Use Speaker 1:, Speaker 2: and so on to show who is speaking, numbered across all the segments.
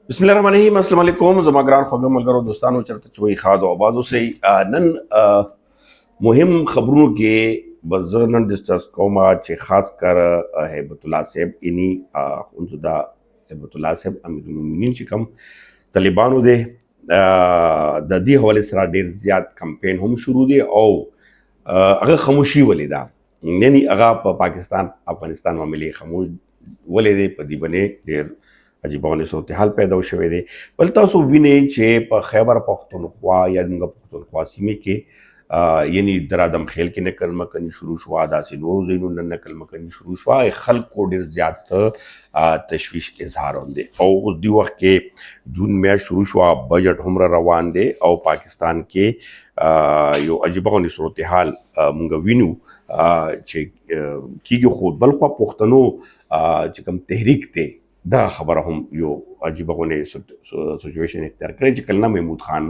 Speaker 1: بسم الله الرحمن الرحیم. السلام علیکم زما ګران خوږو ملګرو، دوستانو، چرته چې وئ، ښاد او آباد اوسئ. نن مهم خبرونو کې به زه نن ډسکس کوم چې خاص کر هیبت الله صاحب، یعنی اخوندزاده هیبت الله صاحب، امیر المؤمنین، چې کوم طالبانو دی، د دې حوالې سره ډیر زیات کمپاین هم شروع دی او هغه خاموشي ولې ده، یعنی هغه په پاکستان افغانستان معاملې خاموش ولې دی؟ په دې باندې ډیر عجیبه غونې صورتحال پیدا شوی دی. بل تاسو وینئ چې په خیبر پښتونخوا یا موږ پښتونخوا سیمې کې، یعنی درادم خیل کې نقل مکنی شروع شو، داسې نورو ځایونو نه نقل مکنی شروع شو. خلکو ډیر زیات تشویش اظهار هم دی او اوس دی وخت کې جون میاشت شروع شو، بجټ هم را روان دی او پاکستان کې یو عجیبه غونې صورتحال مونږ وینو چې کیږي. خو بلخوا پښتنو چې کوم تحریک دی، دا خبره هم یو عجیبه غونې سچویشن اختیار کړی چې کله محمود خان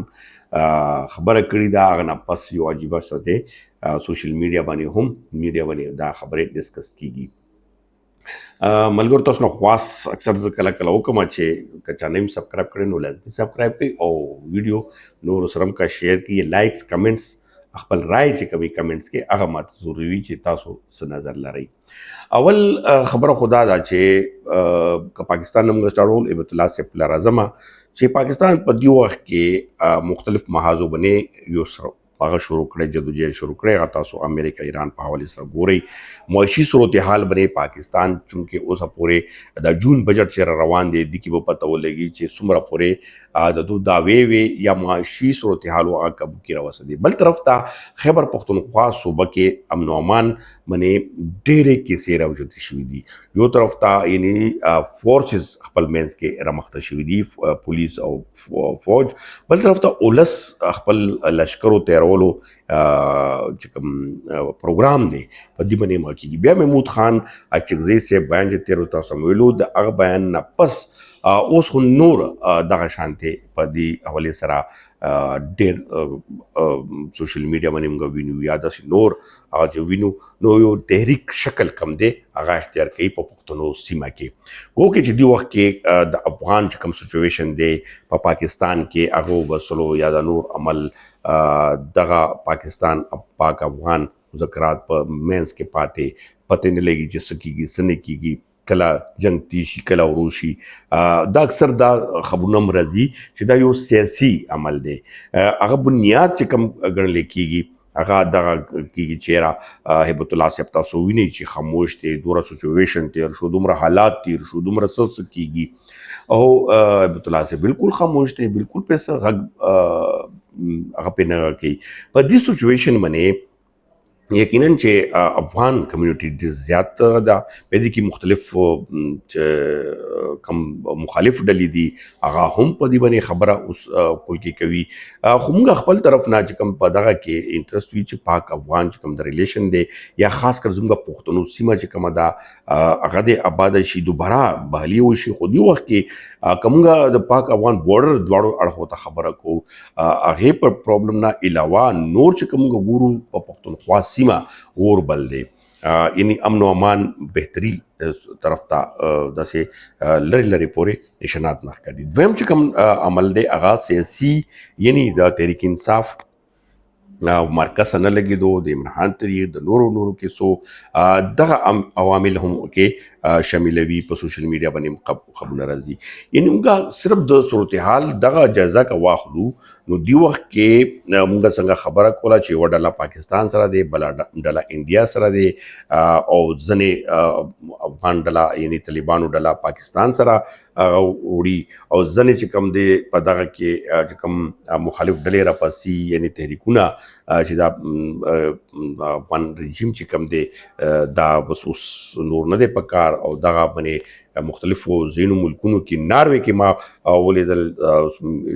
Speaker 1: خبره کړې ده، هغه نه پس یو عجیبه څه دی، سوشل میډیا باندې هم، میډیا باندې دا خبرې ډسکس کیږي. ملګرو، تاسو نه خواست اکثر زه کله کله وکم چې که چا نیم سبسکرایب کړئ نو لازمي سبسکرایب کړئ او ویډیو نور سره هم کا شیر کړئ. لایکس، کمنټس، خپل رائے چې کوي کمنټس کې، هغه ماته ضروري وي چې تاسو څه نظر لرئ. اول خبره خدا دا چې که پاکستان موږ سٹارټول، هبت الله صاحب لرزمه چې پاکستان په دې وخت کې مختلف محاذو باندې یو سره هغه شروع کړي، جدوجہد شروع کړي. هغه تاسو امریکا ایران په حوالې سره ګورئ. معاشي صورتحال باندې پاکستان چونکه اوسه پورې د جون بجټ چې روان دی، د کې به پته ولګي چې څومره پورې د دوی دعوی وي یا معاشي صورتحال هغه کابو کې راوستي. بل طرف ته خیبر پښتونخوا صوبه کې امن او امان باندې ډېرې کیسې راوچتې شوې دي. یو طرف ته یعنی فورسز خپل منځ کې رامخته شوې دي، پولیس او فوج. بل طرف ته اولس خپل لشکرو تیارولو چې کوم پروګرام دی، په دې باندې مخ کېږي. بیا محمود خان اچکزی صاحب بیان چې تېر تاسو ویلو، د هغه بیان نه پس اوس خو نور دغه شانته په دې حوالې سره ډېر سوشل میډیا باندې موږ وینو یا داسې نور هغه چې وینو، نو یو تحریک شکل کم دی هغه اختیار کوي په پښتنو سیمه کې. ګو کې چې دی وخت کې د افغان چې کوم سچویشن دی په پاکستان کې، هغه وسلو یا د نور عمل، دغه پاکستان پاک افغان مذاکرات په مینس کې پاتې، پته نه لګي چې څه کیږي، څه نه کیږي، کله جنگ تیشي، کله ورو شي. دا اکثر دا خبرونه هم راځي چې دا یو سیاسي عمل دی. هغه بنیاد چې کوم ګڼل کیږي، هغه دغه کیږي چې را هبت الله صاحب تاسو وینئ چې خاموش دی. دومره سچویشن تیر شو، دومره حالات تیر شو، دومره څه څه کیږي او هبت الله صاحب بالکل خاموش دی، بالکل پیسې غږ هغه پې نه کوي. په دې سچویشن باندې یقینا چې افغان کمیونټي ډېر زیات ده. په دې کې مختلف چې کم مخالف ډلې دي، هغه هم په دې باندې خبره اوس کول کې کوي. خو موږ خپل طرف نه چې کوم په دغه کې انټرست وي چې پاک افغان چې کوم د ریلیشن دی یا خاص کر زموږ پښتنو سیمه چې کومه ده، هغه د آباد شي، دوباره بحالي وشي. خو دې وخت کې که موږ د پاک افغان بارډر دواړو اړخو ته خبره کوو، هغې پر پرابلم نه علاوه نور چې کوم ګورو، په پښتونخوا سیمه اور بل دی، یعنی امن و امان بهتري طرف ته داسې لرې لرې پورې نشانات نه ښکاري. دویم چې کوم عمل دی، هغه سیاسي، یعنی د تحریک انصاف مرکز نه لګېدو، د عمران خان تریخ، د نورو نورو کیسو دغه عوامل هم کې شاملوي. په سوشل میډیا باندې هم خبرونه راځي. یعنی موږ صرف د صورتحال دغه جایزه که واخلو، نو دی وخت کې موږ څنګه خبره کوله چې یوه ډله پاکستان سره دی، بله ډله انډیا سره دی او ځینې افغان ډله، یعنی طالبانو ډله پاکستان سره وړي او ځینې چې کوم دی په دغه کې چې کوم مخالف ډلې راپسي، یعنی تحریکونه چې دا افغان رژیم چې کوم دی، دا بس اوس نور نه دی پکار او دغه باندې مختلفو ځینو ملکونو کې، ناروې کې ما ولیدل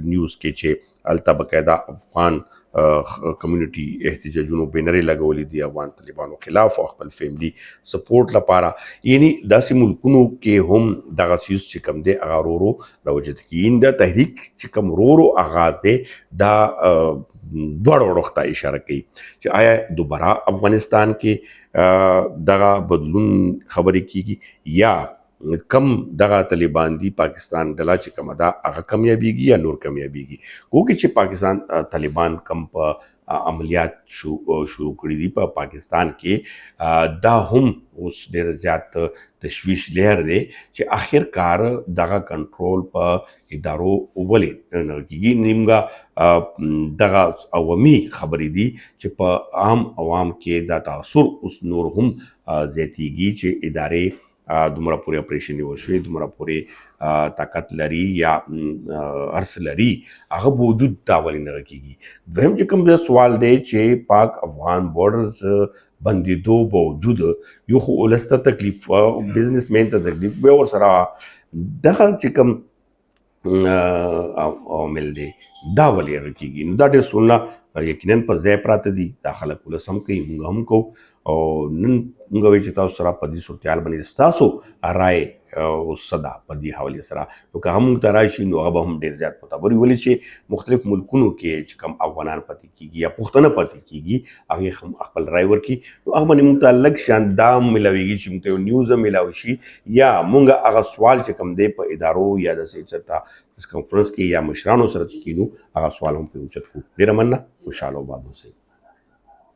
Speaker 1: نیوز کې چې هلته باقاعده افغان کمیونټي احتجاجونو بینرې لګولې دي افغان طالبانو خلاف او خپل فیملی سپورټ لپاره. یعنی داسې ملکونو کې هم دغه څیز چې کوم دی، هغه ورو ورو راوچت کیږي. دا تحریک چې کوم ورو ورو آغاز دی، دا دواړو اړخ ته اشاره کوي چې آیا دوباره افغانستان کې دغه بدلون خبرې کیږي یا کم دغه طالبان دي، پاکستان ډله چې کومه ده، هغه کامیابیږي یا نور کامیابیږي؟ ګوګي چې پاکستان طالبان کم په عملیات شروع کړي دي په پاکستان کې، دا هم اوس ډېر زیات تشویش لیر دی چې اخر کار دغه کنټرول په ادارو ولې نه کیږي؟ نیمګه دغه عوامي خبرې دي چې په عام عوام کې دا تاثر اوس نور هم زیاتیږي چې ادارې دومره پورې اپریشن وشوي، دومره پورې طاقت لري یا ارس لري، هغه باوجود دا ولې نه کیږي؟ دویم چې کوم سوال دی چې پاک افغان بارډرز بندیدو باوجود یو خو ولس ته تکلیف، بزنس مین ته تکلیف به ور سره دغه چې کوم عوامل دی، دا ولې هغه کیږي؟ نو دا ډېر سوالونه یقینا په ځای پراته دي. دا خلک ولس هم کوي، موږ هم کوو، او نن موږ وایو چې تاسو سره په دې صورتحال باندې ستاسو رائے او صدا په دې حوالې سره، نو که هم موږ ته راشي نو هغه به هم ډېر زیات معتبر وي، ولې چې مختلف ملکونو کې چې کوم افغانان پاتې کیږي یا پښتنه پاتې کیږي، هغې هم خپل رائے ورکړي، نو هغه باندې موږ ته لږ شان دا ملاویږي چې موږ ته یو نیوز هم ملاو شي، یا موږ هغه سوال چې کوم دی په ادارو یا داسې چېرته پریس کانفرنس کې یا مشرانو سره چې کینو، هغه سوال هم پرې اوچت کړو. ډېره مننه، خوشحاله او آباد اوسئ.